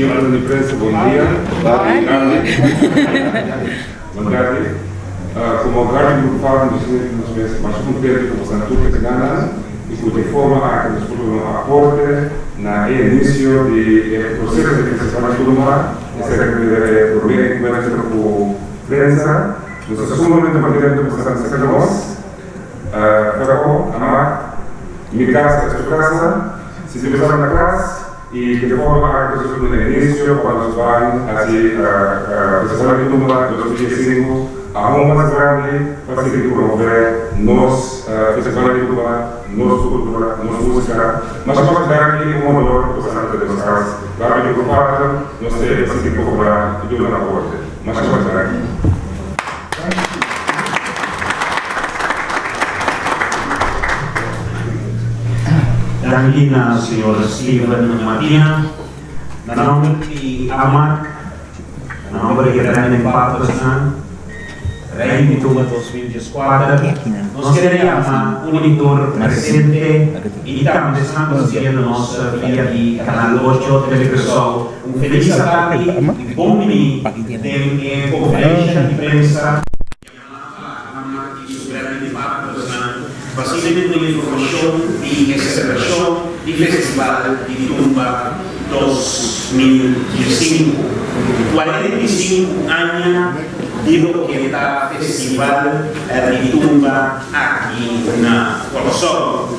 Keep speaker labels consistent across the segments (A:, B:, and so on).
A: Miembro di prensa, bon dia. Bon tardi. Bon tardi. Komo Garden Group Farm nos sinti nos mes masha kontentu ku boso nan tur ta keda i ku di forma aki nos por duna un aporte na e inisio di e proseso di Festival di Tumba. Esaki ta bira e promé enkuentro ku prensa. Nos ta sumamente kontentu ku boso nan ta serka nos. Fèko, Amak, mi kasa es tu kasa. Si ti boso na kas i di forma aki nos ta duna inisio pa nos ban hasi Festival di Tumba 2015 aun mas grandi pa sigui promove nos Festival di Tumba, nos kultura, nos musika. Masha masha danki i un honor ku boso ta den nos kas. Laga mi por parta nos te pa sigui kobrá i duna aporte. Masha masha danki.
B: Danki na señor Steven Martina. Na nomber di Amak, na nomber di Branding Partnersnan, Rey di Tumba 2014, nos kere yama un i tur presente i tambe esnan ku ta siguiendo nos via di Canal 8 Tele Curaçao un felis atardi i bon bini den e konferensha di prensa yamá pa Amak i su Branding Partnersnan pa asina duna informashon di e selebrashon di Festival di Tumba 2015. 45 aña di loke ta Festival di Tumba aki na Kòrsou.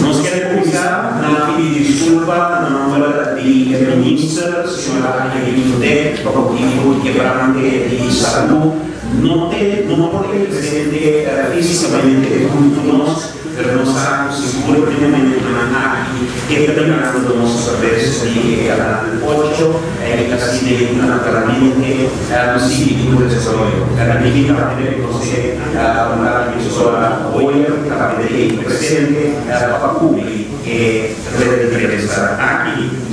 B: Nos kier kuminsá na pidi diskulpa na nòmber di e Minister, señora Irene Dek, pa motibu di kebrante di salú. No te no por ta presente físikamente huntu ku nos, pero nos sa ku sigur den momentunan aki e ta mirando nos atraves di e kanal 8 i asina e naturalmente nos sigui ku desaroyo. Mi tambe rekonosé la ministra Boyer tambe ta ei presente pa kubri e rueda di prensa aki.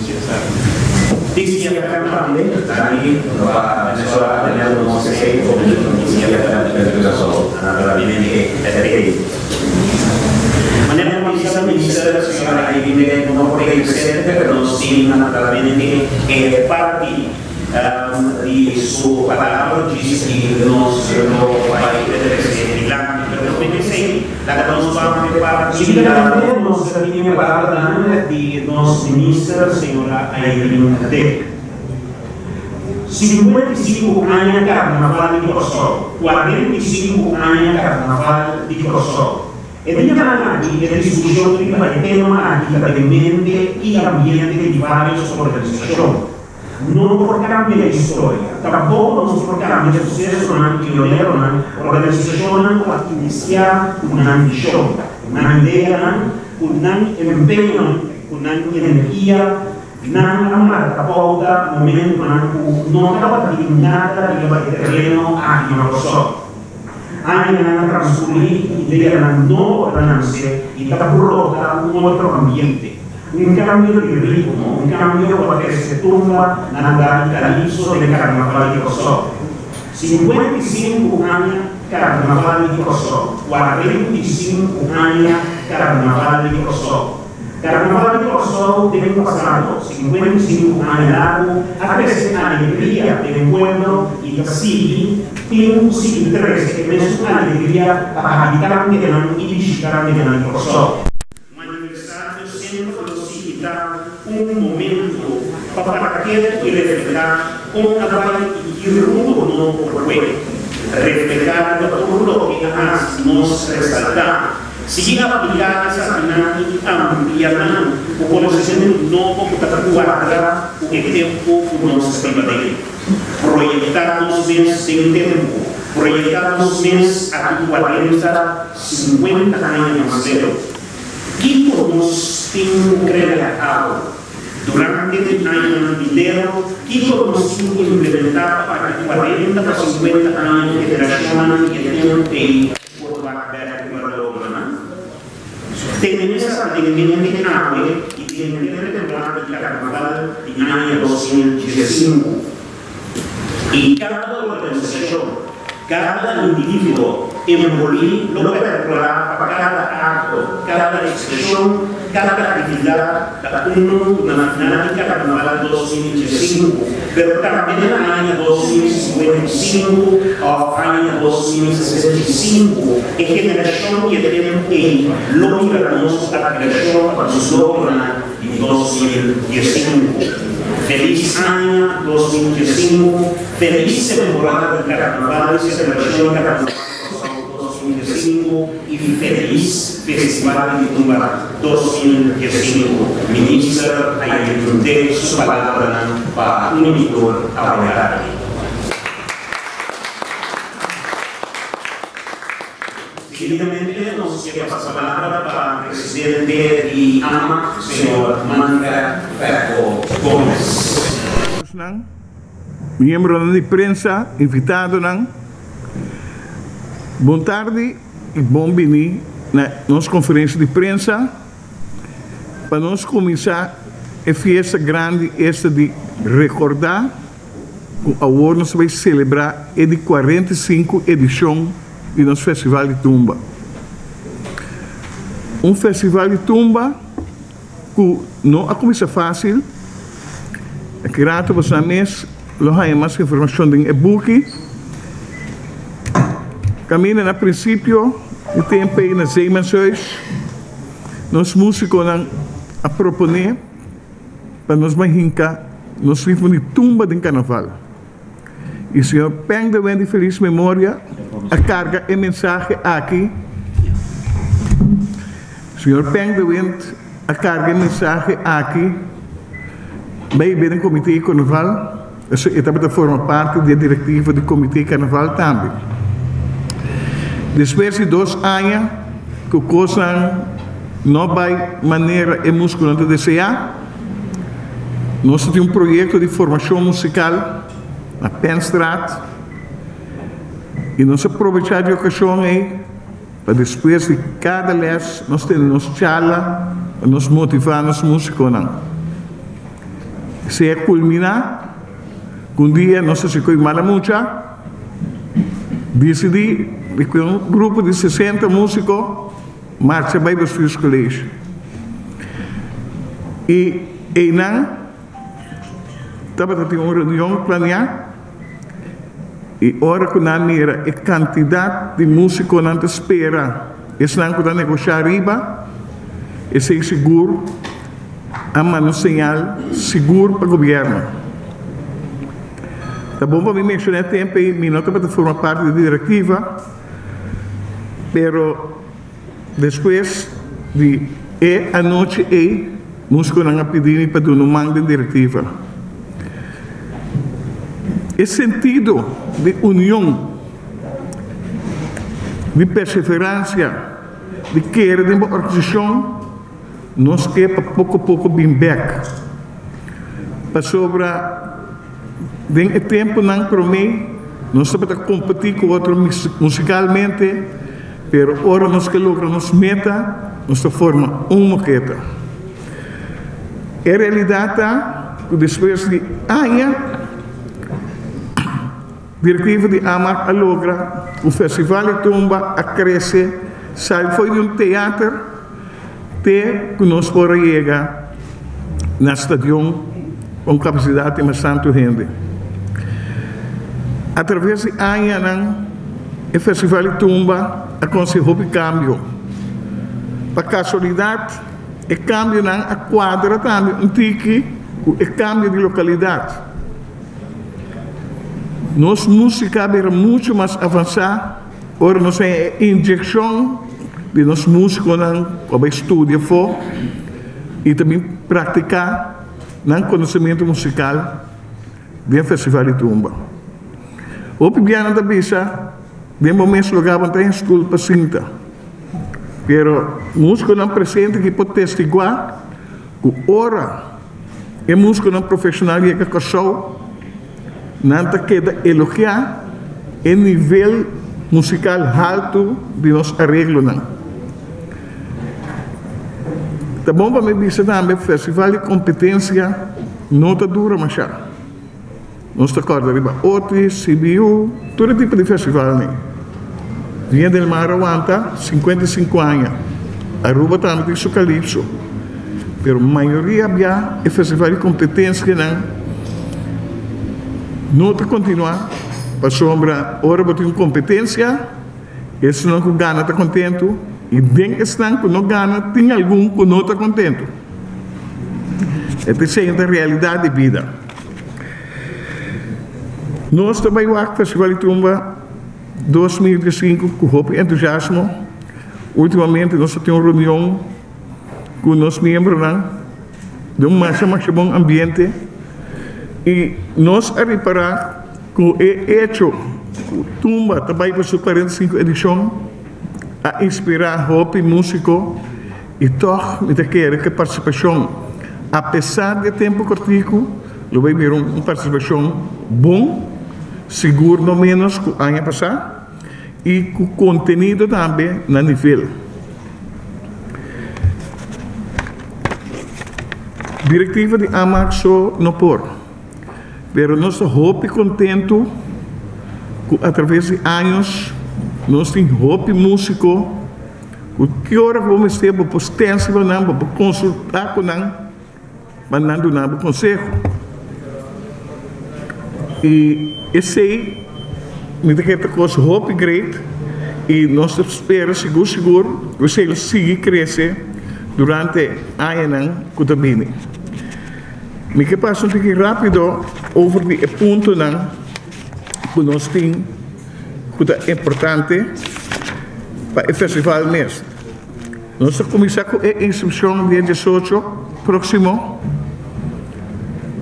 B: DCFM tambe danki pa ministra Daniel nos esei for di DCFM di Curaçao naturalmente ta ei. Manera ku bisa minister señora Irene no por ei presente pero nos tin naturalmente e parti di su palabra djis di nos lo bai trese dilanti. Pero prome esei, laga nos ban prepará. Seguidamente nos ta tin e palabranan di nos minister señora Irene Dek. 55 aña Karnaval di Kòrsou, 45 aña Karnaval di Kòrsou. E dianan aki e diskushon riba e tema aki ta den mente i ambiente di vários organisashon. No por kambia historia, tampoko nos por kambia susesonan, pioneronan, organisashonnan ku a inisiá ku nan vishon, ku nan ideanan, ku nan empeño, ku nan energia. Nan a marka pouta momentunan ku no tabatin nada riba e tereno aki na Kòrsou. Añanan a transkurí i ideanan nobo ta nanse i ta brota un otro ambiente, un kambio di ritmo, un kambio ku a trese tumba na lugar di kalipso den Karnaval di Kòrsou. 55 aña Karnaval di Kòrsou, 45 aña Karnaval di Kòrsou. Karnaval di Kòrsou den pasado 55 aña largu a trese alegria den e pueblo i ta sigui tin ku sigui trese e mesun alegria pa habitantenan i bishitantenan di Kòrsou. Un aniversario semper lo sigui ta un momento pa para ketu i reflehá kon a bai i ki rumbo no por kue. Reflehá riba tur loke a hasi nos resaltá. Sigui apliká esakinan i amplia nan ku konosementu nobo ku ta kuadra ku e tempu ku nos ta biba den. Proyektá nos mes den tempu. Proyektá nos mes aki 40, 50 aña mas leu. Kiko nos tin ku krea awe? Durante di añanan binidero, kiko nos tin ku implementá pa aki 40 pa 50 aña generashonnan di e tempu ei por wak bek riba logronan? Tene mesa den mente awe i den henter temporada di karnaval di aña 2015. I kada organisashon, kada individuo enbolí lo perkurá pa kada akto, kada ekspreshon. Kada aktividat ta unu ku na final di Karnaval 2015, pero tambe na aña 2055 òf aña 2065 e generashon di e tempu ei lo mira nos ku atmirashon pa nos logronan di 2015. Felis aña 2015, felis temporada di Karnaval i selebrashon di Karnaval di Kòrsou 2015 i felis Festival di Tumba 2015, Minister a yent'é su palabranan pa Unitor awe tardi. Seguidamente nos ke pasa palabra pa presidente di AMAC, señor Manfred Fecco Gomez.
C: Miembronan di prensa, invitadonan, bon tardi y bon bini na nos conferencia di prensa pa nos cuminsa e fiesta grandi esta di recorda cu awor nos ta bay celebra e di 45 edicion di nos Festival di Tumba. Un Festival di Tumba cu no a cuminsa facil, aki rato boso mes lo haya mas informacion den e buki. Caminda na principio di tempo ey na Zeemanshuis, nos musiconan a propone pa nos bay hinca nos ritmo di tumba den carnaval. Y señor Peng de Wen di feliz memoria a carga e mensahe aki. Señor Peng de Wind a carga e mensahe aki bay den Comité di Carnaval. E tabata forma parti di e directiva di Comité di Carnaval tambe. Despues di dos aña cu cosnan no bay manera e muscunan ta desea, nos ta tin un proyecto di formacion musical na Penstraat y nos a probecha di ocasion ey Pa despues di kada lès nos tene nos charla pa nos motivá nos músikonan. Esei a kulminá ku un dia nos a sikoy mala mucha disidí di ku un grupo di 60 músiko marcha bai Bestuurscollege. I einan tabata tin un reunion planeá. I ora ku nan mira e kantidat di músikonan ta spera esnan ku ta negoshá riba, esei sigur a manda un señal sigur pa gobièrnu. Ta bon pa mi menshoná e tempu ei mi no tabata forma parti di direktiva, pero despues di e anochi ei músikonan a pidi mi pa duna un man den direktiva. E sentido di union, di perseveransia, di kere den bo organisashon, nos ke pa poko poko bin bek. Pasobra den e tempunan promé nos tabata kompetí ku otro musikalmente, pero ora nos ke logra nos meta, nos ta forma un moketa. E realidat ta ku despues di aña direktiva di AMAC a logra ku Festival di Tumba a krese sali for di un teater te ku nos por a yega na stadion ku un kapasidat di mas tantu hende. Atraves di añanan e Festival di Tumba a konsigi hopi kambio. Pa kasualidat. E kambionan a kuadra tambe un tiki ku e kambio di lokalidat. Nos músika a bira muchu mas avansá ora nos haña e inyekshon di nos músikonan ku a bai studia afó i ta bin praktiká nan konosementu musikal den Festival di Tumba. Hopi bianan ta bisa den bo mes lugá bo no ta haña stul pa sinta. Pero músikonan presente aki por testiguá ku ora e músikonan profeshonal yega Kòrsou, nan ta keda elogiá e nivel musikal haltu di nos areglonan. Ta bon pa mi bisa tambe festival di kompetensia no ta dura mashá. Nos ta kòrda riba Otis, CBU, tur e tipo di festivalnan. Viña del Mar a wanta 55 aña. Aruba tambe tin su Calypso. Pero mayoria bia e festival di kompetensianan no ta kontinuá pasobra ora bo tin un kompetensia esnan ku gana ta kontentu i den esnan ku no gana tin algun ku no ta kontentu. E ta esei ta realidat di bida. Nos ta bai wak Festival di Tumba 2015 ku hopi entusiasmo. Ultimamente nos a tin un reunion ku nos miembronan den un masha masha bon ambiente i nos a ripará ku e echo ku Tumba ta bai pa su 45 edishon a inspirá hopi músiko i tòg mi ta kere ku e partisipashon apesar di e tempu kòrtiku lo bai bira un partisipashon bon, sigur no ménos ku aña pasá. I ku kontenido tambe na nivel. Direktiva di Amak so no por, pero nos ta hopi kontentu ku atraves di años nos tin hopi músiko ku ki ora ku bo mester bo por stensi pa nan, bo por konsultá ku nan. Pa nan duna bo konseho. I esei mi ta kere ta kos hopi great i nos ta spera sigur sigur ku esei lo sigui krese durante añanan ku ta bini. Mi ke pasa un tiki rápido over di e puntonan ku nos tin ku ta importante pa e festival mes. Nos ta kuminsá ku e inskripshon dia diesocho próksimo,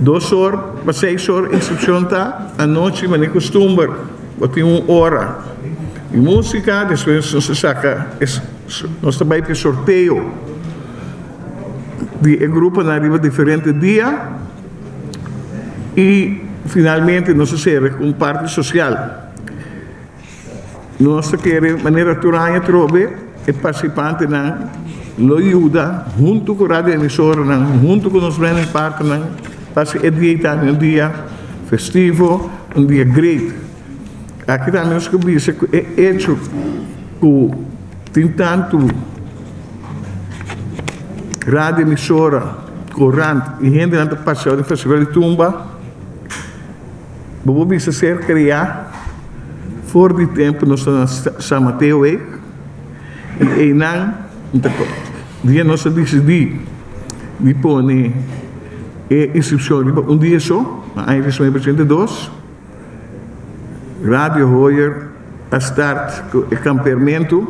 C: dos or pa seis or inskripshon ta anochi manera kustumber, bo tin un ora di músika, despues nos ta saka nos ta bai pa e sorteo di e gruponan riba diferente dia i finalmente nos ta sera ku un parti sosial. Nos ta kere manera tur aña atrobe e partisipantenan lo yuda huntu ku radio emisoranan, huntu ku nos branding partnernan pa hasi e dia tambe un dia festivo, un dia great. Aki tambe nos ke bisa ku e echo ku tin tantu radio emisora, korant i hendenan ta partisipa den festival di tumba. Bo por bisa ser kreá for di tempu nos ta na San Mateo ei, i einan dia nos a disidí di pone e inskripshon riba un dia so, na aña 1982, Radio Hoyer a start ku e kampermentu,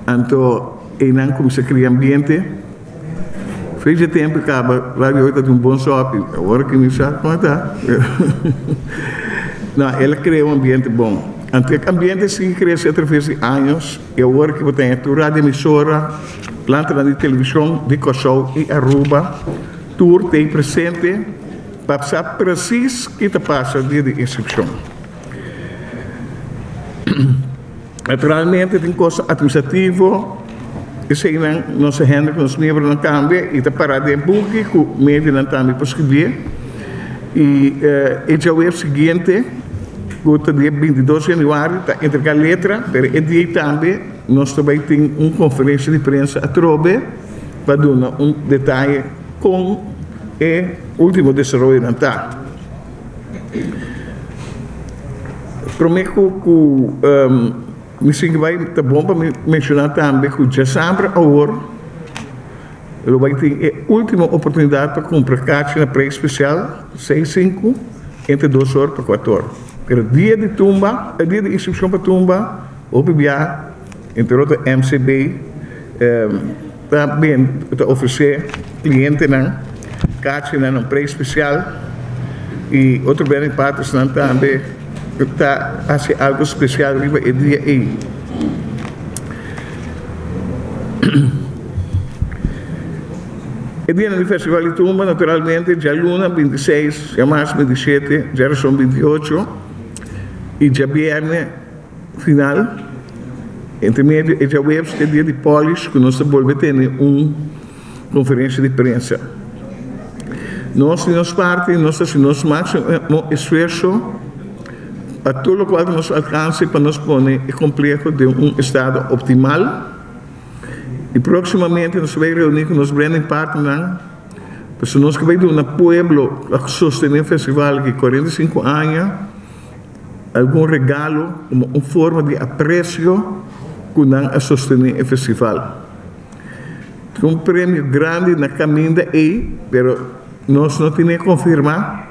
C: anto einan kuminsá kria ambiente. Fecha tempu kaba Radio Hoy ta tin un bon sopi. Awor ki mi sa kon ta. No, el a krea un ambiente bon. Anto e ambiente sigui krese atraves di años i awor ki bo ten tur radio emisora, plantanan di televishon di Kòrsou i Aruba tur ta ei presente pa sa presis ki ta pasa dia di inskripshon. Naturalmente tin kosto atministrativo, eseinan nos a hende ku nos miembronan kambia i ta pará den buki ku medionan tambe por skribié. I e djaweps siguiente ku ta dia 22 yanüari ta entregá letra, pero e dia ei tambe nos ta bai tin un konferensia di prensa atrobe pa duna un detaye kon e último desaroyonan ta. Prome ku ku mi sigui bai ta bon pa mi menshoná tambe ku djasabra awor lo bai tin e último oportunidat pa kumpra kachi na preis spesial seis sinku entre dos or pa kuater or. Pero dia di tumba e dia di inskripshon pa tumba hopi bia entre otro MCB ta bin ta ofresé klientenan kachinan na un preis spesial i otro bende partnersnan tambe ta hasi algu spesial riba e dia ei. E dianan di Festival di Tumba naturalmente djaluna 26, djamars 27, djarason 28 i djabièrnè. Final, entre medio e djaweps te dia di polish ku nos ta bolbe tene un konferensia di prensa. Nos di nos parti nos ta hasi nos máksimo esfuerso pa tur lokual ta nos alkanse pa nos pone e kompleho den un estado optimal. I próksimamente nos ta bai reuní ku nos branding partnernan pasobra nos ke bai duna pueblo ku a sostené e festival aki 45 aña algun regalo komo un forma di apresio ku nan a sostené e festival. Tin un premio grandi na kaminda ei pero nos no tene konfirmá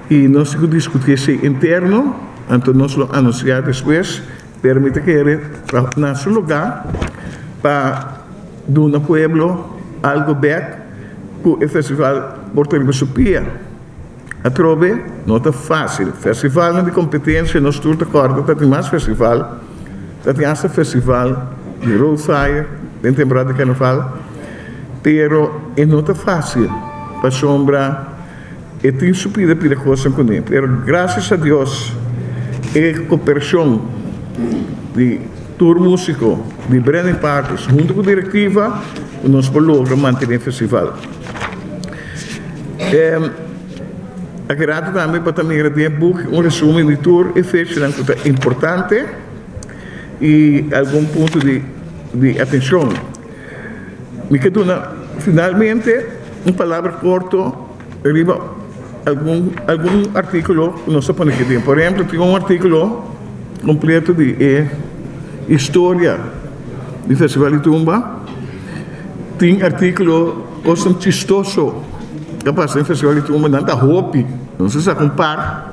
C: i nos tin ku diskutí esei interno anto nos lo anunsiá despues. Pero mi ta kere pa na su lugá pa duna pueblo algo bek ku e festival por ta riba su pia. Atrobe no ta fásil. Festivalnan di kompetensia nos tur ta kòrda ta tin mas festival, ta tin asta festival di roadfire den temporada di karnaval, pero e no ta fásil pasobra E tin su pida pida kosnan kuné, pero grasias a Dios e koperashon di tur músiko di Branding Partners huntu ku direktiva nos por logra mantené e festival. Aki rato tambe bo ta mira den e buki un resumen di tur e fechanan ku ta importante i algun punto di atenshon. Mi ke duna finalmente un palabra korto riba algun algun artíkulo ku nos a pone aki den. Por ehempel, tin un artíkulo kompleto di e historia di Festival di Tumba. Tin artíkulo kosnan chistoso ku a pasa den Festival di Tumba, nan ta hopi. Nos a saka un par.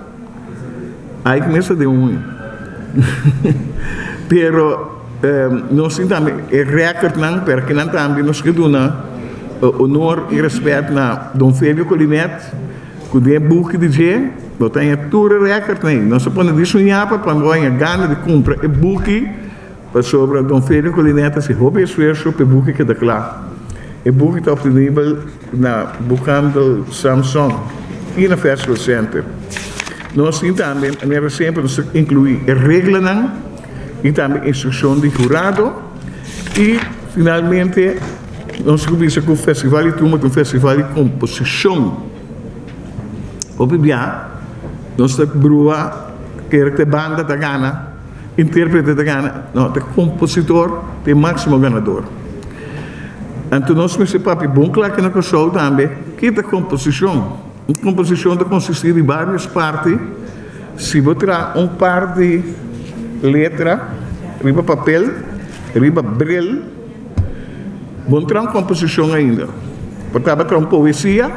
C: Ai mester den un. Pero nos tin tambe e recordnan, pero akinan tambe nos ke duna honor y respet na Don Felio Colinet cu den e buki di dje bo ta haña tur e recordnan ei. Nos a pone di su ñapa pa bo haña gana di cumpra e buki pasobra Don Felio Colinet a haci hopi esfuerso pa e buki keda cla. E buki ta obtenibel na Boekhandel Samson i na Festival Center. Nos tin tambe, manera semper, nos ta inkluí e reglanan i tambe instrukshon di hurado. I finalmente nos ta kuminsá ku Festival di Tumba ta un festival di komposishon. Hopi bia nos ta brua kere ku e banda ta gana, intérprete ta gana, no, ta e kompositor ta e máksimo ganador. Anto nos mester papia bon kla aki na Kòrsou tambe ki ta komposishon. Un komposishon ta konsistí di vários parti. Si bo traha un par di letra riba papel, riba bril, bo no traha un komposishon ainda. Bo tabata traha un poesia,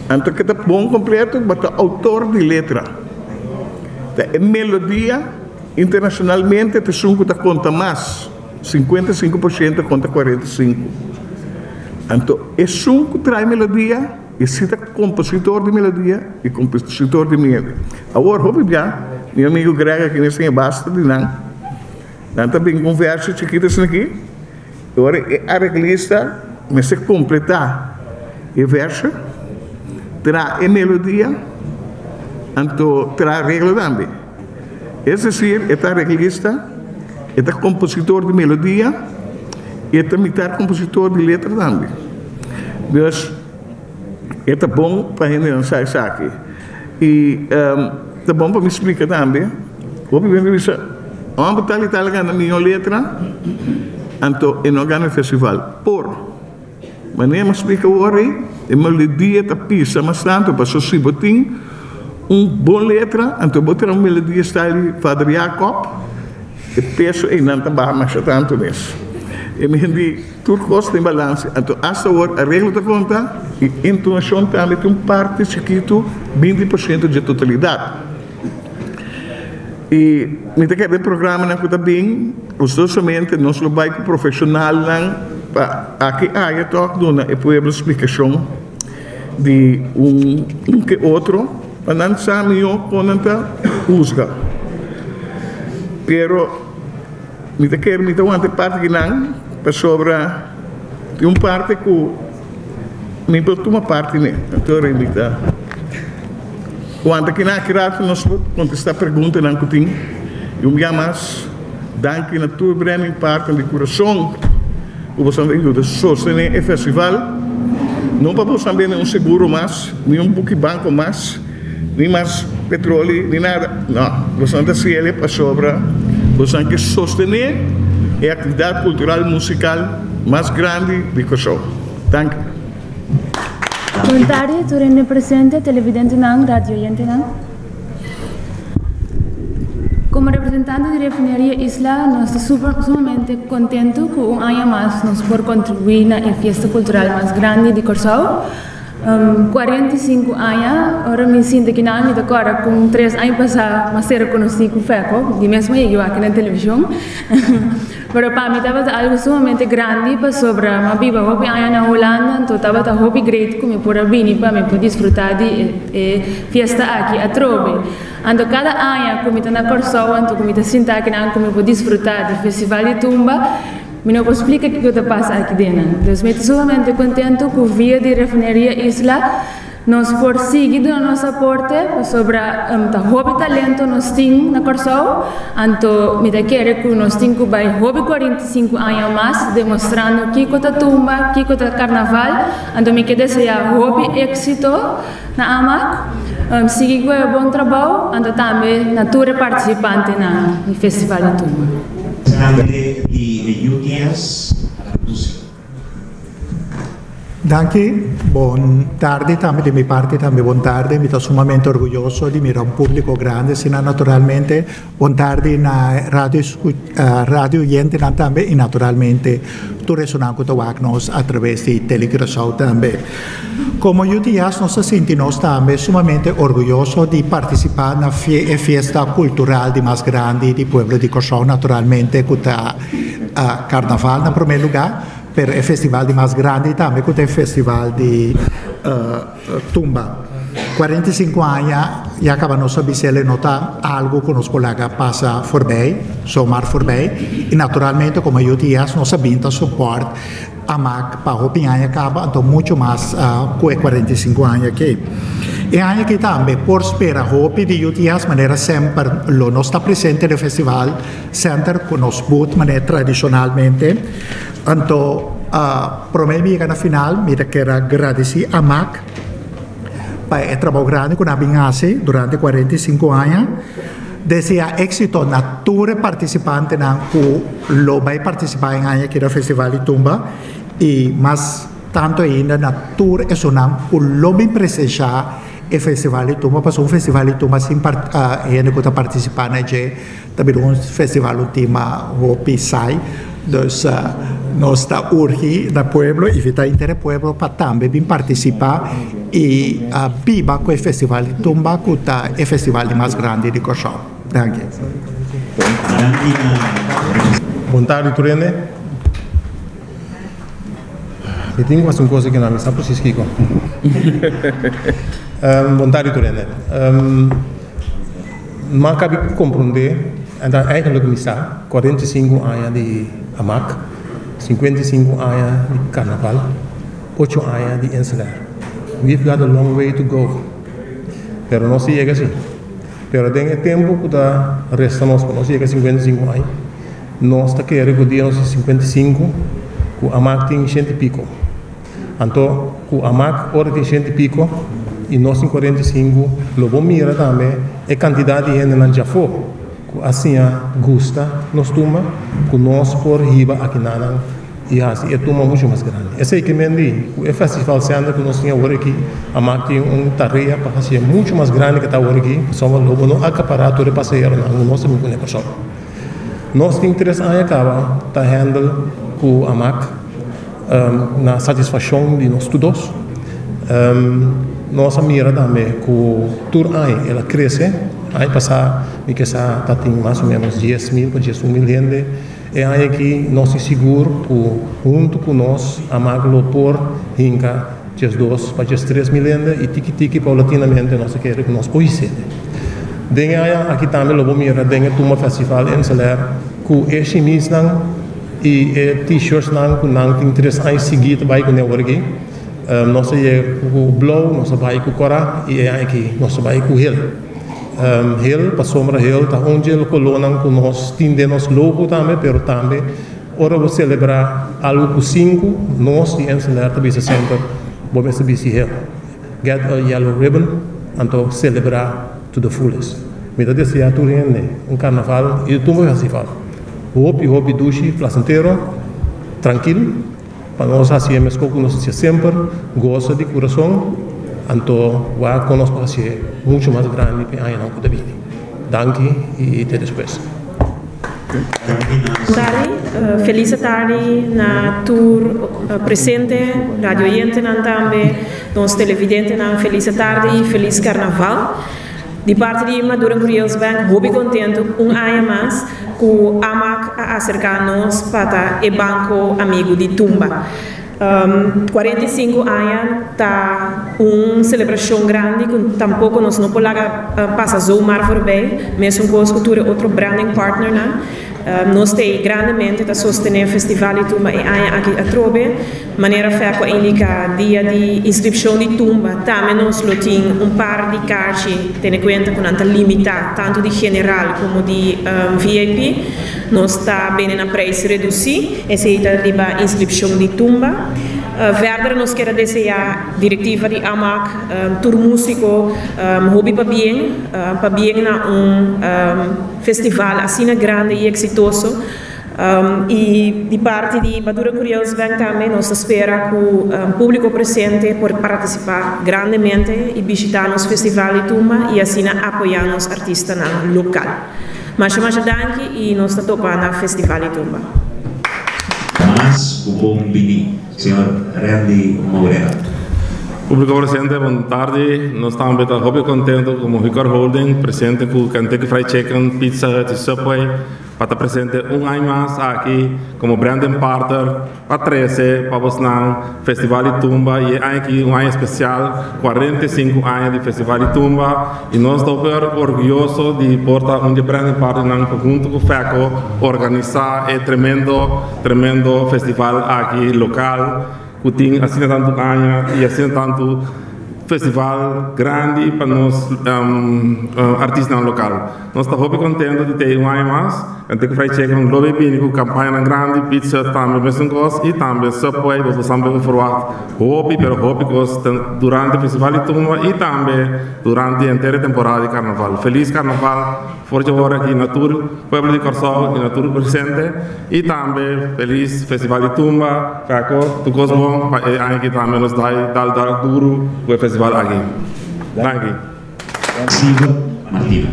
C: anto ke ta bon kompleto bo ta outor di letra. Ta e melodia internashonalmente ta esun ku ta konta mas. 55% kontra 45. Anto esun ku trae melodia e si ta kompositor di melodia i kompositor di mele. Awor hopi bia mi amigu Greg aki mes tin e basta di nan. Nan ta bin ku un verso chikito asina aki i ora e areglista mester kompletá e verso, traha e melodia anto traha areglo tambe. Es desir, e ta areglista, e ta kompositor di melodia i e ta mitar kompositor di letra tambe. Dus, e ta bon pa hendenan sa esaki. I ta bon pa mi splika tambe, hopi bes mi bisa, Hòmber tal i tal a gana mihó letra, anto e no a gana e festival. Por. Manera mi a splika awor ei, e melodia ta pisa mas tantu, pasobra si bo tin un bon letra, anto bo traha un melodia style di Vader Jacob, e peso einan ta baha masha tantu mes. E men di tur kos tin balanse, anto asta awor areglo ta konta i entonashon tambe tin un parti chikitu, 20% dje totalidat. I mi ta kere den programanan ku ta bin, gustosamente nos lo bai ku profeshonalnan pa aki aya tòg duna e pueblo splikashon di un un ke otro pa nan sa mihó kon nan ta husga. Pero mi ta kere mi ta wanta e parti kinan pasobra tin un parti ku mi por tuma parti n'e. Anto mi ta. Wanta kina aki rato nos por contesta preguntanan cu tin. Y un bia mas, danki na tur branding partner di curason cu boso a yuda sostene e festival. No pa boso a bende un seguro mas, ni un buki banco mas, ni mas petroli, ni nada. No, boso ta haciele pasobra boso ke sostene. e aktividat kultural musikal mas grandi di Kòrsou. Danki.
D: Bon tardi tur hende presente, televidentenan, radioyentenan. Komo representante di Refineria Isla nos ta super sumamente kontentu ku un aña mas nos por kontribuí na e fiesta kultural mas grandi di Kòrsou. 45 aña, ora mi sinti kinan mi ta kòrda kon tres aña pasá mi a ser rekonosí ku Fèko, di mes manera ku aki na televishon. Pero pa mi tabata algu sumamente grandi pasobra mi a biba hopi aña na Hulanda, anto tabata hopi great ku mi por a bini pa mi por disfrutá di e fiesta aki atrobe. Anto kada aña ku mi ta na Kòrsou anto ku mi ta sinta akinan ku mi por disfrutá di Festival di Tumba, Mi no por splika kiko ta pasa aki den. Dus mi ta sumamente kontentu ku via di Refineria Isla nos por sigui duna nos aporte pasobra ta hopi talento nos tin na Kòrsou, anto mi ta kere ku nos tin ku bai hopi 45 aña mas demostrando kiko ta tumba, kiko ta karnaval, anto mi ke deseá hopi éksito na Amak, sigui ku e bon trabou, anto tambe na tur e partisipantenan di Festival di Tumba.
B: Presidente di UTS, Lucy.
E: Danki, bon tardi tambe di mi parti tambe bon tardi, mi ta sumamente orguyoso di mira un publico grandi asina naturalmente, bon tardi na radio radio oyentenan tambe y naturalmente tur esunnan cu ta wak nos a traves di Tele Curaçao tambe. Como UTS nos ta sinti nos tambe sumamente orguyoso di participa na e fiesta cultural di mas grandi di pueblo di Corsou naturalmente cu ta Carnaval na prome lugar, pero e festival di mas grandi tambe cu ta e festival di Tumba. 45 aña ya caba nos a bisa el no ta algo cu nos por laga pasa forbij, zomaar forbij, y naturalmente como UTS nos a bin ta support Amak pa hopi aña kaba, anto mucho mas ku e 45 aña aki. E aña aki tambe por spera hopi di UTS manera semper lo nos ta presente den Festival Center ku nos booth manera tradishonalmente. Anto prome mi yega na final mi ta kier a gradisi Amak pa e trabou grandi ku nan a bin hasi durante 45 aña. Desea éxito na tur e participantenan cu lo bay participa en aña aki na Festival di Tumba y mas tanto ainda na tur esunnan cu lo bin presencia e Festival di Tumba pasobra un Festival di Tumba sin hende cu ta participa na dje ta bira un festival un tema hopi saai. Dus nos ta urgi na pueblo, invita henter e pueblo pa tambe bin participa y biba cu e festival di tumba cu ta e festival di mas grandi di Corsou. Danki.
F: Bon tardi tur hende. Mi tin cu haci un cosa aki nan, mi sa precies kico. Bon tardi tur hende. M'a kabi komprondé, en ta eigenlijk mi sa, 45 aña di Amak, 55 aña di Karnaval, ocho aña di Inselair. We've got a long way to go, pero nos a yega si. Pero den e tempu ku ta resta nos pa nos yega 55 aña, nos ta kere ku dia nos tin 55, ku Amak tin shenti piko. Anto ku Amak ora tin shenti piko i nos tin 45, lo bo mira tambe e kantidat di hendenan djafó ku a siña gusta nos tumba, ku nos por hiba akinanan i hasi e tumba muchu mas grandi. Esei ke men di ku e festival center ku nos tin awor aki, Amak tin un tarea pa hasié muchu mas grandi ke ta awor aki, pasobra lo bo no akapará tur e pasaheronan ku nos ta bin ku Kòrsou. Nos tin tres aña kaba ta handle ku Amak. Na satisfakshon di nos tur dos. Nos a mira tambe ku tur aña el a krese. Aña pasá mi ke sa ta tin mas o ménos 10.000 pa 11.000 hende. E aña aki nos tin sigur ku huntu ku nos Amak lo por hinka 12 pa 13.000 hende i tiki tiki paulatinamente nos ta kere ku nos por hisende. Den e aña aki tambe lo bo mira den e Tumba Festival Inselair ku e shimisnan I e t-shirtsnan ku nan tin tres aña sigui ta bai kuné awor aki. Nos a yega ku blou, nos a bai ku kòrá i e aña aki nos a bai ku hel. Hel pasobra hel ta un dje kolónan ku nos tin den nos logo tambe, pero tambe ora bo selebrá algu ku sinku, nos di Ensenaar ta bisa semper bo mester bisti hel. Get a yellow ribbon anto selebrá to the fullest. Mi ta deseá tur hende un karnaval i tumba festival. Hopi hopi dushi, plasentero, trankil, pa nos hasi e meskos ku nos hasié semper, gosa di kurason, anto wak kon nos por hasié muchu mas grandi pa e añanan ku ta bini. Danki i te despues.
G: Tardi, felis tardi na tur presente, radio oyentenan tambe, nos televidentenan felis tardi i felis karnaval. Di parti di Maduro Curiels Bank hopi kontentu un aña mas ku Amak a aserká nos pa ta e banko amigu di Tumba. 45 aña ta un selebrashon grandi ku tampoko nos no por laga pasa zomaar voorbij, mesun kos ku tur e otro branding partnernan. Nos ta ei grandemente ta sostené Festival di Tumba e aña aki atrobe. Manera Fèko a indiká, dia di inskripshon di Tumba tambe nos lo tin un par di karchi, tene kuenta ku nan ta limitá tantu di general komo di VIP. Nos ta bende na preis redusí, esei ta riba inskripshon di Tumba. Verder nos kier a deseá direktiva di Amak, tur músiko hopi pabien, pabien na un. Festival asina grandi y exitoso y di parti di Maduro Curiels Bank tambe nos ta spera cu publico presente por participa grandemente y bishita nos festival di tumba y asina apoya nos artistanan local. Masha masha danki y nos ta topa na festival di tumba.
H: Mas cu bon bini, señor Randy Mourera.
I: Públiko presente, bon tardi. Nos tambe ta hopi contento como Hucor Holding presente cu Kentucky Fried Chicken, Pizza Hut y Subway pa ta presente un aña mas aki como branding partner pa trece pa bosnan Festival di Tumba y e aña aki un aña especial, 45 aña di Festival di Tumba y nos ta hopi orguyoso di por ta un di e branding partnernan pa hunto cu FECO organisa e tremendo tremendo festival aki local. Ku tin asina tantu aña i asina tantu festival grandi pa nos artistanan lokal. Nos ta hopi kontento di tei un aña mas. Kentucky Fried Chicken lo bay bini ku kampañanan grandi, Pizza Hut tambe mesun kos i tambe Subway. Boso sampe por ferwagt hopi pero hopi kos durante festival di tumba i tambe durante henter e temporada di karnaval. Felis karnaval! For dje ora aki na tur pueblo di Kòrsou i na tur presente i tambe felis Festival di Tumba Fèko tur kos bon pa e aña aki tambe nos dai dal dal duru ku e festival aki. Danki.
H: Siva Martina.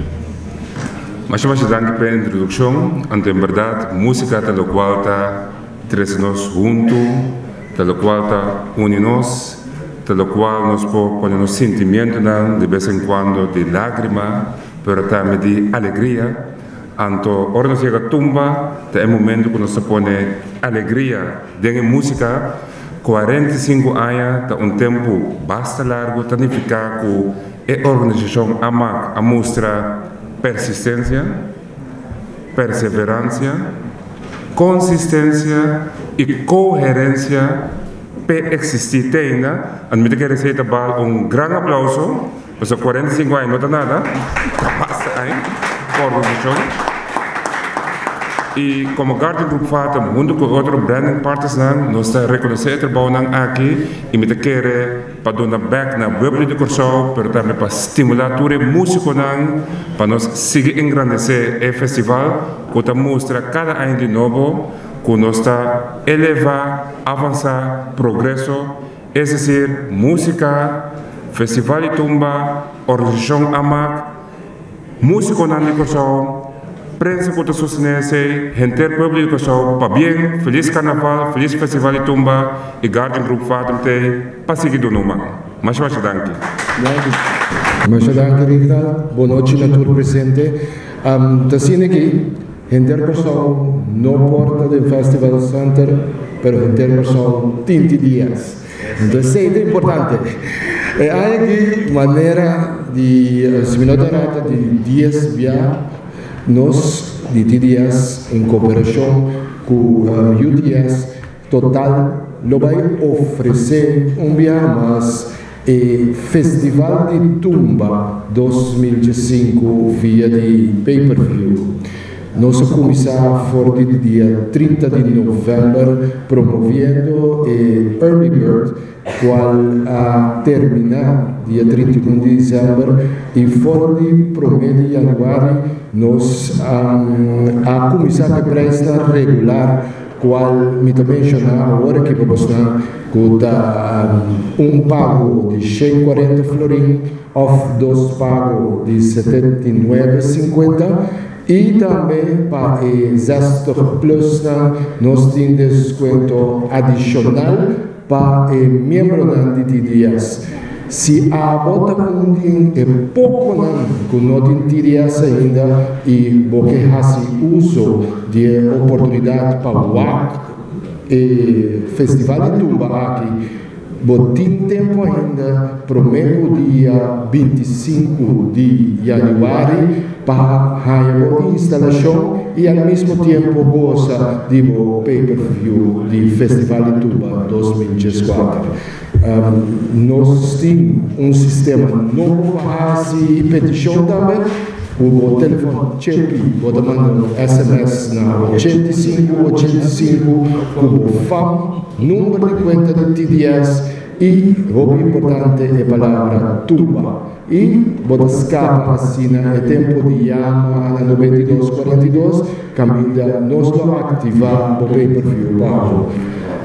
A: Masha masha danki pa e introdukshon. Anto en bèrdat músika ta lokual ta trese nos huntu, ta lokual ta uni nos, ta lokual nos por pone nos sintimientonan de bes en kuando di lágrima, Pero tambe di alegria. Anto ora nos yega tumba ta e momento ku nos ta pone alegria den e músika. 45 aña ta un tempu basta largu, ta nifiká ku e organisashon amak a mustra persistensia, perseveransia, konsistensia i koherensia p'e eksistí te ainda. Anto mi ta kere esei ta bal un gran aplauso. Pasobra 45 aña no ta nada, ta basta aña pa organisashon. I komo Guardian Group Fatum huntu ku e otro branding partnersnan nos ta rekonosé e trabounan aki i mi ta kere pa duna bèk na pueblo di Kòrsou pero tambe pa stimulá tur e músikonan pa nos sigui engrandesé e festival ku ta mustra kada aña di nobo ku nos ta elevá, avansá, progreso. Es desir, músika, festival di tumba, organisashon Amak, músikonan di Kòrsou, prensa ku ta sostené esei, henter pueblo di Kòrsou, pabien, felis karnaval, felis festival di tumba i Guardian Group Fatum t'ei pa sigui duna un man. Masha masha danki.
J: Masha danki Rigdal, bon nochi na tur presente. Ta asina aki henter Kòrsou no por ta den Festival Center, pero henter Kòrsou tin TDS. Enton esei ta importante. E aña aki manera di si mi no ta errata di dies bia nos di TDS en koperashon ku UTS Total lo bai ofresé un biaha mas e Festival di Tumba 2015 via di pay per view. Nos a kuminsá for di dia 30 di novèmber promoviendo e Early Bird kual a terminá dia 31 di desèmber i for di promé di yanüari. Nos a kuminsá ku e preisnan regular kual mi ta menshoná awor aki pa bosnan ku ta un pago di 140 florin òf dos pago di 79,50 i tambe pa e 60 plusnan nos tin deskuento adishonal pa e miembronan di TDS. Si abo ta un di e pokonan ku no tin TDS ainda i bo ke hasi uso di e oportunidat pa wak e festival di tumba aki, bo tin tempu ainda promé ku dia 25 di yanüari pa haña bo instalashon i al mismo tiempo gosa di bo pay-per-view di Festival di Tumba 2014. Nos tin un sistema nobo pa hasi petishon tambe. Ku bo telefòn chepi bo ta manda un sms na 85 85 ku bo fam, number di kuenta di TDS i, hopi importante, e palabra tumba. I bo ta skapa asina e tempu di yama na 92 42 kaminda nos lo aktivá bo pay-per-view pa bo.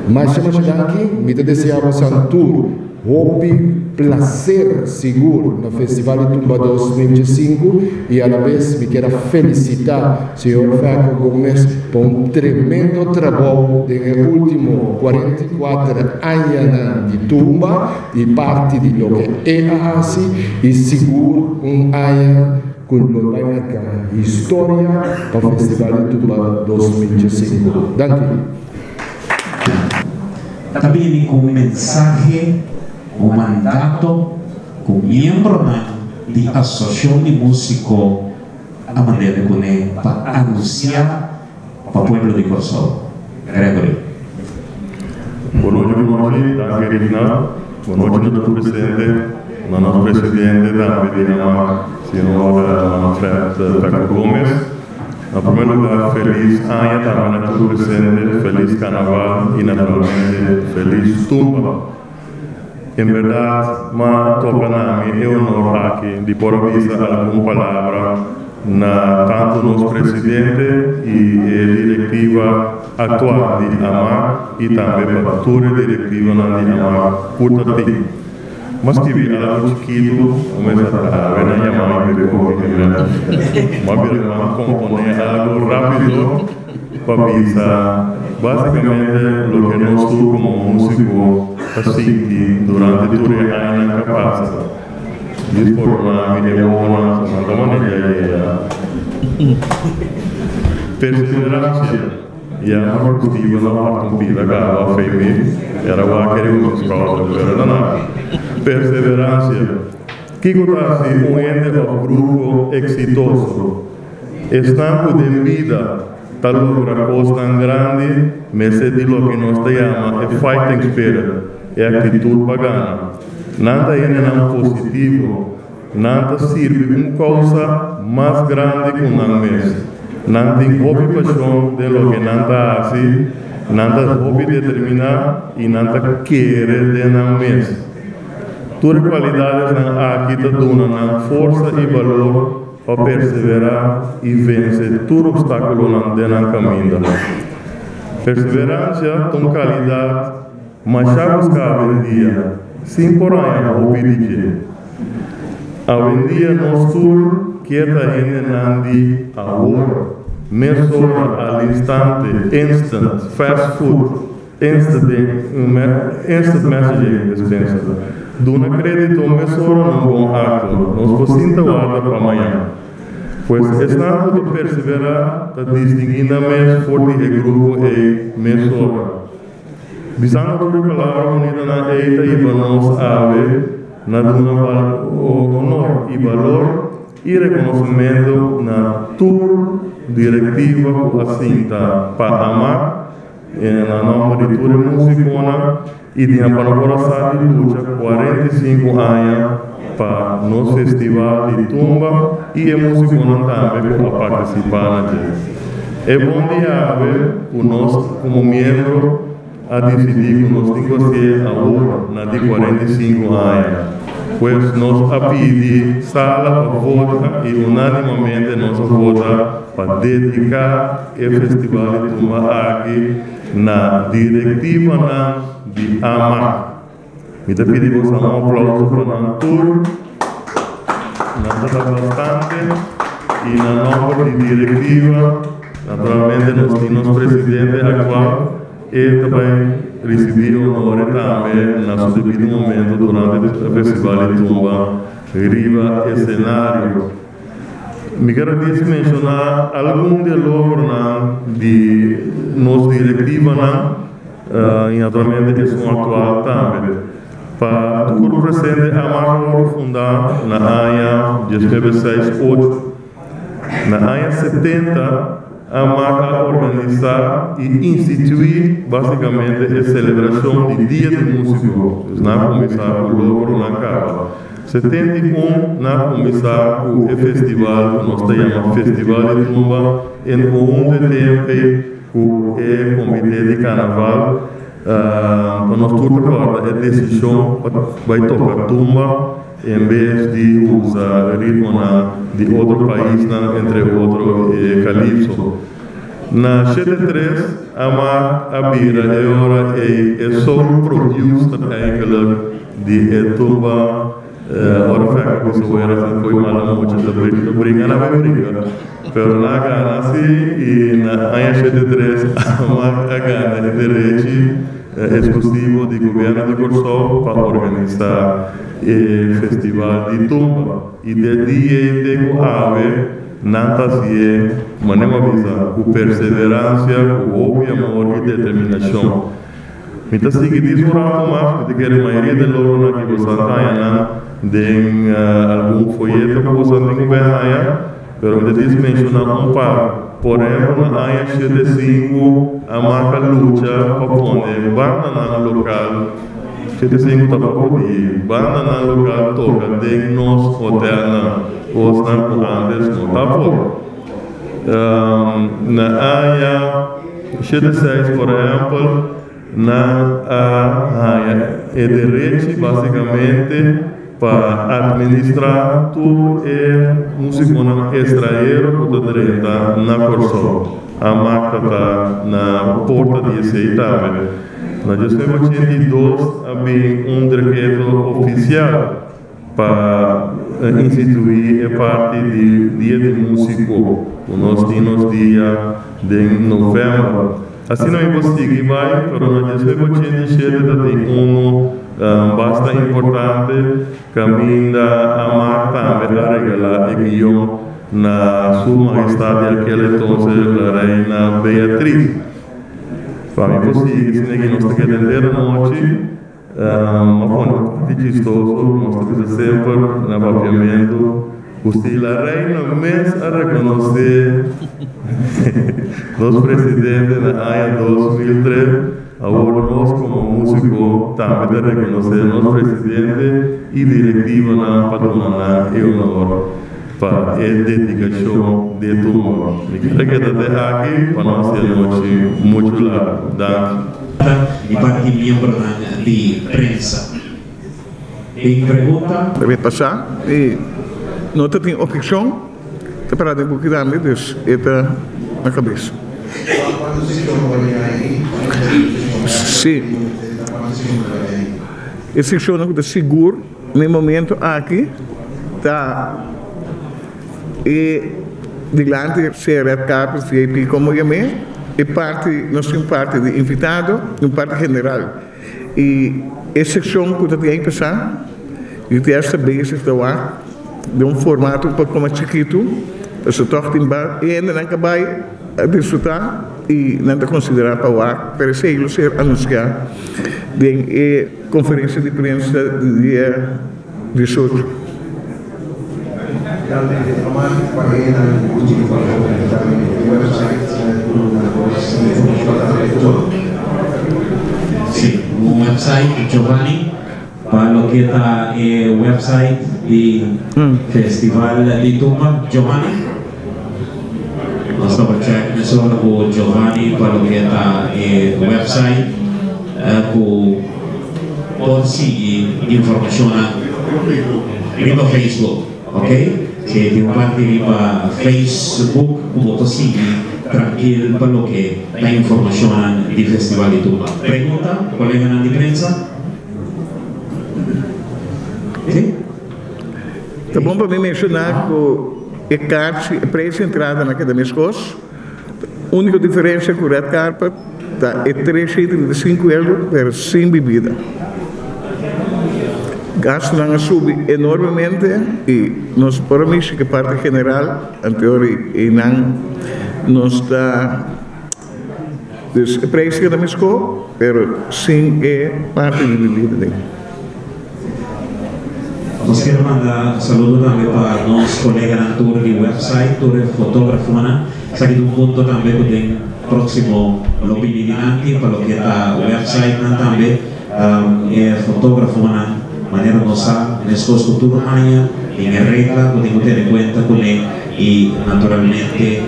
J: Masha masha danki, mi ta deseá bo san tur hopi plaser sigur na Festival di Tumba 2005 i alabes mi kier a felisitá Señor Feco Gomez pa un tremendo trabou den e último 44 añanan di tumba i parti di loke e a hasi i sigur un aña ku lo bai marka historia pa Festival di Tumba 2005. Danki.
H: Ta bini ku un mensahe, un mandato ku miembronan di Asosiashon di Músiko a mand'é kuné pa anunsiá pa pueblo di Kòrsou. Gregory.
K: Bon nochi, bon nochi, danki Rina. Bon nochi na tur presente, na nos presidente tambe di amak, señor Manfred Paco Gomez. Na primer lugar felis aña tambe na tur presente, felis carnaval y naturalmente felis tumba. En berdad m'a toca na mi e honor aki di por a bisa algun palabra na tanto nos presidente y e directiva actual di amak y tambe pa tur e directivanan di amak cu ta tin. M'a skibi algo chikitu, m'a mester ta awe nan yama mi p'e koki m'a bira m'a compone algo rapido pa bisa basicamente loke nos tur como musico ta sinti durante tur e añanan ka pasa. Dis por mi e wowonan so nan ta maneha yega. Perseverancia. Ya mi cultiva na parti un pida caba fe mi era wak riba mi schouder pero ta nada. Perseverancia. Kico ta haci un hende of grupo exitoso? Esnan ku den bida ta logra kosnan grandi mester di loke nos ta yama e fighting spirit, e aktitut pa gana. Nan ta hendenan positivo, nan ta sirbi un kousa mas grandi ku nan mes. Nan tin hopi pashon den loke nan ta hasi, nan ta hopi determiná i nan ta kere den nan mes. Tur e kualidadesnan aki ta duna nan forsa i balor pa perseverá i vense tur opstákulonan den nan kaminda. Perseveransia ta un kalidat masha buská awendia, sin por haña hopi di dje. Awendia nos tur kier ta hendenan di awor, mesora, al instante, instant, fast food. Instant messaging dispensa. Duna krédito mesora na un bon akto. Nos por sinta warda pa mañan. Pues esnan ku ta perseverá ta distinguí nan mes for di e grupo ei mesora. Bisando tur e palabra bunitanan ei ta hiba nos awe na duna honor i balor i rekonosementu na tur direktiva ku a sinta pa ama Na nòmber di tur e músikonan i di nan pa no por a sa di lucha 45 aña pa nos festival di tumba i e músikonan tambe ku a partisipá na dje. E bon di awe ku nos komo miembro a disidí ku nos tin ku hasié awor na di 45 aña. Pues nos a pidi sala pa vota i unánimamente nos a vota pa dediká e Festival di Tumba aki na direktivanan di amak. Mi ta pidi boso un aplauso pa nan tur. Nan ta ta bastante i na nòmber di direktiva, naturalmente nos tin nos presidente aktual. E ta bai risibí honore tambe na su debido momento durante e Festival di Tumba riba e senario. Mi kier a dies menshoná algun di e logronan di nos directivanan i naturalmente esun aktual tambe. Pa tur presente AMAC a wòrdu fundá na aña diesnuebe seis ocho. Na aña 70 AMAC a organisá i instituí básikamente e selebrashon di Dia di Músiko. Dus nan a kuminsá ku logro, nan kaba. 71 nan a kuminsá ku e festival ku nos ta yama Festival di Tumba en konhunto e temp ei ku e Komité di Karnaval. Pa nos tur ta kòrda e desishon pa bai toka tumba. En bes di usa ritmonan di otro paisnan, entre otro e kalipso. Na 73 AMAC a bira e ora ei e sole producer eigenlijk di e tumba. Ora Feco bisa wera sin koe mala mucha ta bringa na bai bringa. Pero nan a gana si i na aña 73 AMAC a gana e derechi Eksklusivo di Gobièrnu di Kòrsou pa organisá e Festival di Tumba i de dia ei te ku awe nan ta hasié, manera bo a bisa, ku perseveransia, ku hopi amor i determinashon. Mi ta sigui dis un ratu mas, mi ta kere mayoria di loronan ki boso a haña nan den algun foyeto ku boso a tin ku bai haña. Pero mi ta dis menshoná un par. Por ehempel, na aña 75 a maka lucha pa pone bandanan lokal, 75 ta poko di bandanan lokal toka den nos hotelnan, kosnan ku antes no ta por. Na aña 76, por ehempel, Nan a haña e derechi básikamente pa atministrá tur e músikonan estranhero ku ta drenta na Kòrsou. Amak ta ta na porta di esei tambe. Na 1982 a bin un dekreto ofisial pa instituí e parti di Dia di Músiko ku nos tin nos dia den novèmber. Asina mi por sigui bai, pero na 1987 ta tin unu basta importante kaminda Amak tambe a regalá e guion na Su Mahestad di aquel entonces la Reina Beatriz. Pa mi por sigui asina ki nos ta keda henter anochi, a pone un parti chistoso, nos ta bisa semper na papiamentu ku si la reina mes a rekonosé nos presidente na aña 2003, awor nos komo músiko tambe ta rekonosé nos presidente i direktivanan pa duna nan e honor pa e dedikashon di e tumba. Mi kere keda te aki pa no hasi anochi muchu largu. Danki.
H: Di parti miembronan di prensa. Tin pregunta?
C: Debe pasá i no ta tin objekshon, ta pará den buki tambe, dus e ta na kabes. Sí. E sekshonnan ku ta sigur na e momento aki ta e dilanti sea red carpet, VIP, komo yam'é, e parti, nos tin un parti di invitado i un parti general. I e sekshon ku ta tin empesá, UTS ta bezig ta wak den un formato un poko mas chikitu, pasobra tòg tin ba e hendenan ka bai a disfrutá i nan ta konsiderá pa wak, pero esei lo ser anunsiá den e konferensia di prensa di dia 18.
H: Sí, un website, Giovanni, pa loke ta e website di Festival di Tumba. Giovanni? Nos ta por check mesora ku Giovanni pa loke ta e website ku por sigui informashonnan. Riba Facebook, ok? Si tin un parti riba Facebook ku bo ta sigui trankil pa loke ta informashonnan di Festival di Tumba. Pregunta, koleganan di prensa? Si?
C: Ta bon pa mi menshoná ku e karchi, e preis di entrada nan keda meskos. Úniko diferensia ku red carpet ta e 335 euro pero sin bibida. Gastunan a subi enormemente i nos por a mishi ku e parti general anterior i einan nos ta dus e preis keda meskó pero sin e parti di bibida den.
H: Nos kier manda saludo tambe pa nos coleganan tur di website, tur e fotografonan. Esaki ta un punto tambe cu den proximo lo bini dilanti pa loke ta websitenan tambe. E fotografonan, manera nos sa, mescos cu tur aña tin e regla cu tin cu tene cuenta cune y naturalmente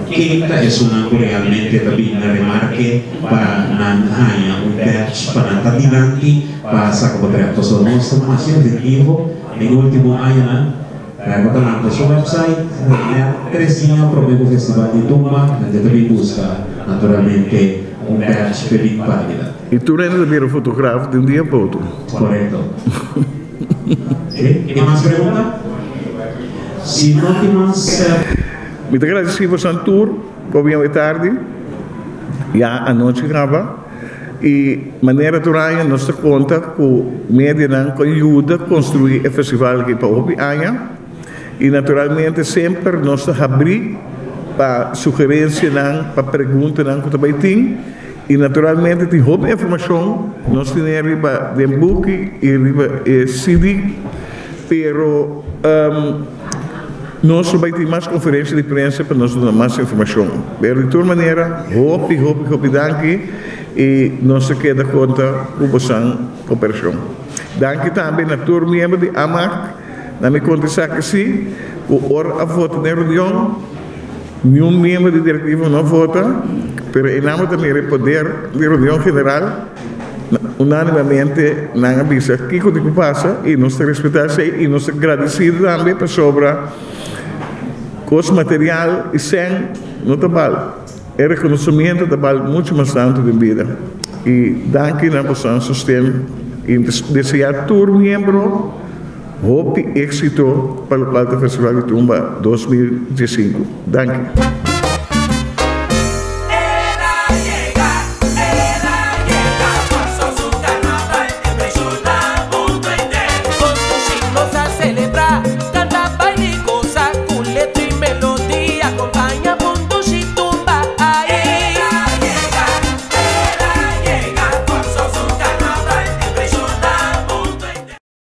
H: ken ta esunnan cu realmente ta bini na remarke pa nan haña un badge pa nan ta dilanti. Pa saca potret. Pasobra nos ta masha efectivo den e ultimo añanan. Bo ta lanta su website net tres dia prome cu Festival di Tumba. Hende ta bin busca naturalmente un badge p'e bin para.
C: Y tur hende ta bira fotograaf di un dia pa otro.
H: Corecto. Si, tin mas pregunta? Si no tin mas.
C: Mi ta gradeci bosan tur cu a bin awe tardi. Ya anochi caba. I manera tur aña nos ta konta ku medianan ku a yuda konstruí e festival aki pa hopi aña i naturalmente semper nos ta habrí pa sugerensianan, pa preguntanan ku ta bai tin i naturalmente tin hopi informashon nos tene riba den buki i riba e CD pero Nos lo bai tin mas conferencia di prensa pa nos duna mas informacion. Pero di tur manera, hopi, hopi, hopi danki y nos ta keda conta cu bosan cooperacion. Danki tambe na tur miembro di AMAC. Na mi conta esaki si, cu ora a vota den reunion, niun miembro di directiva no a vota, pero e nan bo ta mira e poder di reunion general. Unánimamente nan a bisa kiko tin ku pasa i nos ta respetá esei i nos ta gradisido tambe pasobra kos material i sèn no ta bal. E rekonosimiento ta bal muchu mas tantu den bida. I danki na boso sosten i deseá tur miembro hopi éksito pa lokual ta Festival di Tumba 2015. Danki.